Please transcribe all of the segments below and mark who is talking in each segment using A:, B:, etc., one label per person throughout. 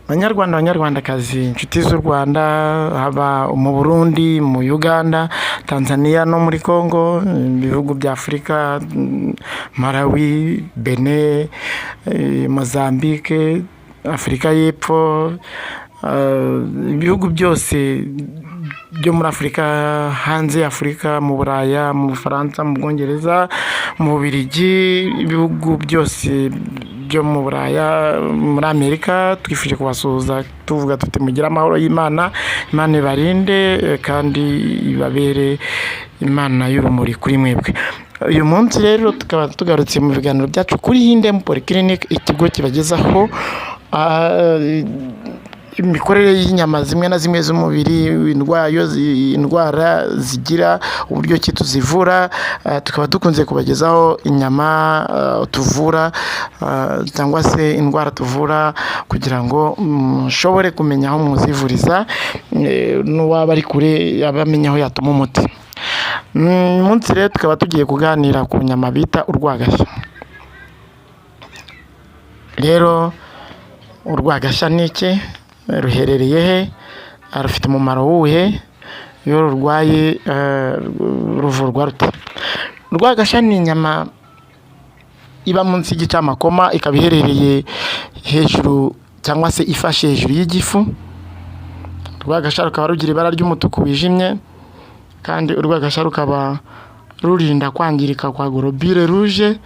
A: Banyarwanda, Banyarwandakazi, inshuti z'u Rwanda, haba mu Burundi, mu Uganda, Tanzania no muri Congo, ibihugu bya Afurika, Malawi, Benin, Mozambique, Afurika y'Epfo, ibihugu byose byo muri Afurika, hanze y'Afurika, mu Buraya, mu Bufaransa, mu Bwongereza, mu Bubiligi, ibihugu byose byo mu Buraya, muri Amerika, twifuje kubasuhuza tuvuga tuti: "Mugire amahoro y'Imana, Imana ibarinde kandi ibabere Imana y'urumuri kuri mwebwe." Uyu munsi rero tukaba tugarutse mu biganiro byacu kuri Hindem Polyclinic, ikigo kibagezaho imikorere y'inyama zimwe na zimwe z'umubiri, indwara zigira, uburyo ki tuzivura. Tukaba dukunze kubagezaho inyama tuvura cyangwa se indwara tuvura, kugira ngo mushobore kumenya aho muzivuriza, n'uwaba ari kure yaba amenya aho yatuma umuti. Uyu munsi rero tukaba tugiye kuganira ku nyama bita urwagashya. Rero urwagashya ni iki? Ruherereye he? Rufite umumaro wuhe? Iyo rurwaye ruvurwa rute? Urwagashya ni inyama iba munsi y'igicamakoma, ikaba iherereye hejuru cyangwa se ifashe hejuru y'igifu. Urwagashya rukaba rugira ibara ry'umutuku wijimye, kandi urwagashya rukaba rurinda kwangirika kwa globule rouge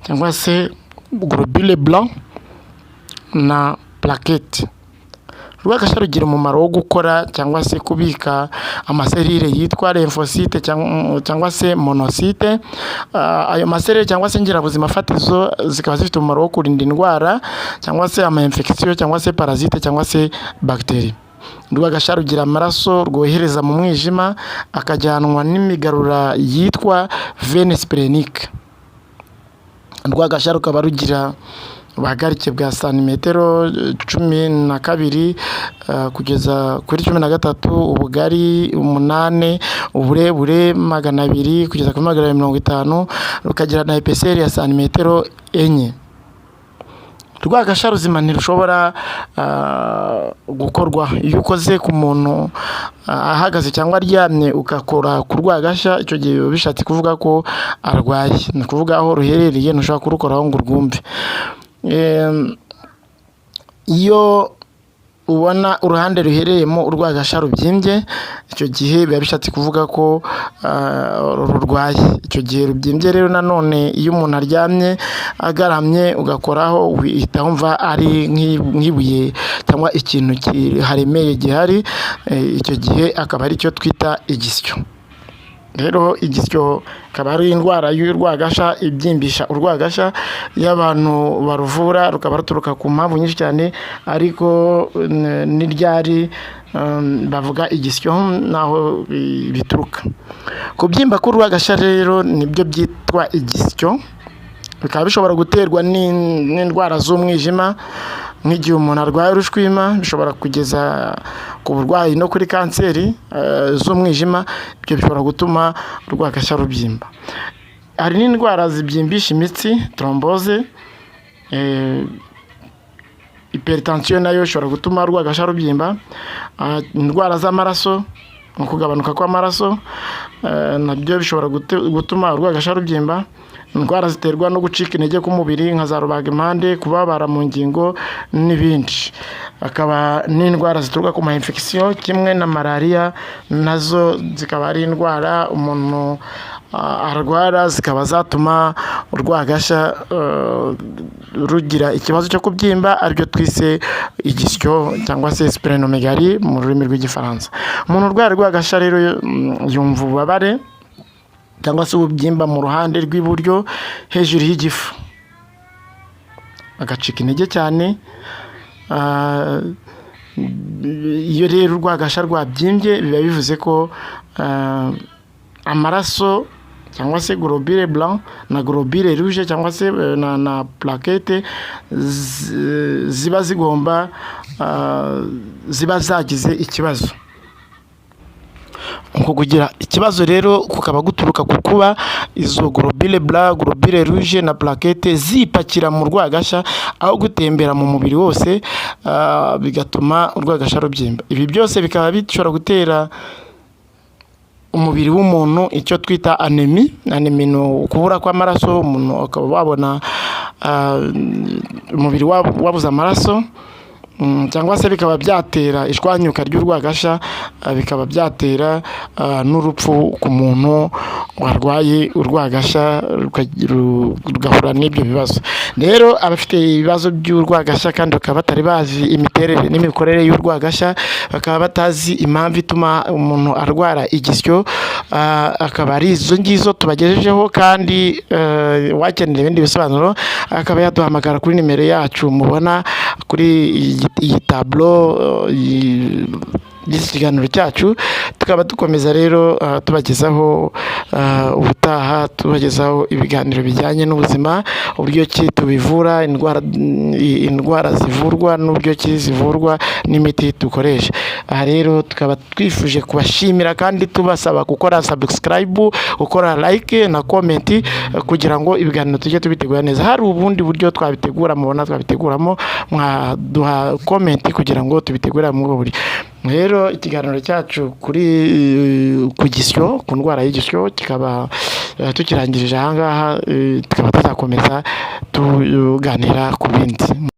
A: cyangwa se globule blanc na plaquette. Urwagashya rugira umumaro wo gukora cyangwa se kubika amaserire yitwa lymphocyte cyangwa se monocyte. Ayo maserire cyangwa se ingirabuzima fatizo zikaba zifite umumaro wo kurinda indwara cyangwa se ama infection cyangwa se parasite cyangwa se bagiteri. Urwagashya rugira amaraso rwohereza mu mwijima, akajyanwa n'imigarura yitwa veine splénique. Urwagashya rukaba rugira ubuhagarike bwa santimetero 12 kugeza kuri 13, ubugari 8, uburebure 200 kugeza kuri 250, rukagira na épaisseur ya santimetero 4. Urwagashya ruzima ntirushobora gukorwa. Iyo ukoze ku muntu ahagaze cyangwa aryamye, ugakora ku rwagashya, icyo gihe biba bishatse kuvuga ko arwaye. Ni ukuvuga aho ruherereye ntushobora kurukoraho ngo urwumve. Iyo ubona uruhande ruherereyemo urwagashya rubyimbye, icyo gihe biba bishatse kuvuga ko rurwaye. Icyo gihe rubyimbye rero, nanone iyo umuntu aryamye agaramye, ugakoraho, uhita wumva ari nk'ibuye cyangwa ikintu haremeye gihari. Icyo gihe akaba ari cyo twita igisyo. Rero igisyo akaba ari indwara y'urwagashya ibyimbisha urwagashya. Iyo abantu baruvura, rukaba ruturuka ku mpamvu nyinshi cyane, ariko n'iryari bavuga igisyo naho bituruka. Kubyimba k'urwagashya rero nibyo byitwa igisyo, bikaba bishobora guterwa n'indwara z'umwijima, nk'igihe umuntu arwaye urushwima, bishobora kugeza ku burwayi no kuri kanseri z'umwijima. Ibyo bishobora gutuma urwagashya rubyimba. Hari n'indwara zibyimbisha imitsi, thrombose, hypertension nayo ishobora gutuma urwagashya rubyimba. Indwara z'amaraso, mu kugabanuka kw'amaraso, nabyo bishobora gutuma urwagashya rubyimba. Indwara ziterwa no gucika intege k'umubiri, nka za rubagimpande, kubabara mu ngingo n'ibindi. Hakaba n'indwara zituruka ku ma infection kimwe na malariya, nazo zikaba ari indwara umuntu arwara, zikaba zatuma urwagashya rugira ikibazo cyo kubyimba, aribyo twise igisyo cyangwa se splénomégalie mu rurimi rw'Igifaransa. Umuntu urwaye urwagashya rero yumva ububabare cyangwa se ububyimba mu ruhande rw'iburyo hejuru y'igifu, agacika intege cyane. Iyo rero urwagashya rwabyimbye, biba bivuze ko amaraso cyangwa se globule blanc na globule rouge cyangwa se na plaquette ziba zigomba ziba zagize ikibazo. Uko kugira ikibazo rero kukaba guturuka ku bituruka ku kuba izo globules blancs, globules rouges na plaquettes zipakira mu rwagashya aho gutembera mu mubiri wose, bigatuma urwagashya rubyimba. Ibi byose bikaba bishobora gutera umubiri w'umuntu icyo twita anémie. Anémie ni ukubura kw'amaraso, umuntu akaba wabona umubiri wabuze amaraso, cyangwa se bikaba byatera ishwanyuka ry'urwagashya, bikaba byatera n'urupfu ku muntu warwaye urwagashya rugahura n'ibyo bibazo. Rero abafite ibibazo by'urwagashya kandi bakaba batari bazi imiterere n'imikorere y'urwagashya, bakaba batazi impamvu ituma umuntu arwara igisyo, akaba ari izo ngizo tubagejejeho. Kandi uwakenera ibindi bisobanuro akaba yaduhamagara kuri nimero yacu mubona kuri iyi tableau y'iki kiganiro cyacu. Tukaba dukomeza rero tubagezaho ubutaha, tubagezaho ibiganiro bijyanye n'ubuzima, uburyo ki tubivura indwara, indwara zivurwa n'uburyo ki zivurwa n'imiti dukoresha. Aha rero tukaba twifuje kubashimira kandi tubasaba gukora subscribe, gukora like na comment, kugira ngo ibiganiro tujye tubitegura neza. Hari ubundi buryo twabitegura mubona twabiteguramo, mwaduha comment kugira ngo tubitegure muri ubwo buryo. Rero ikiganiro cyacu kuri ku gisyo, ku ndwara y'igisyo, kikaba tukirangirije aha ngaha, tukaba tuzakomeza tuganira ku bindi.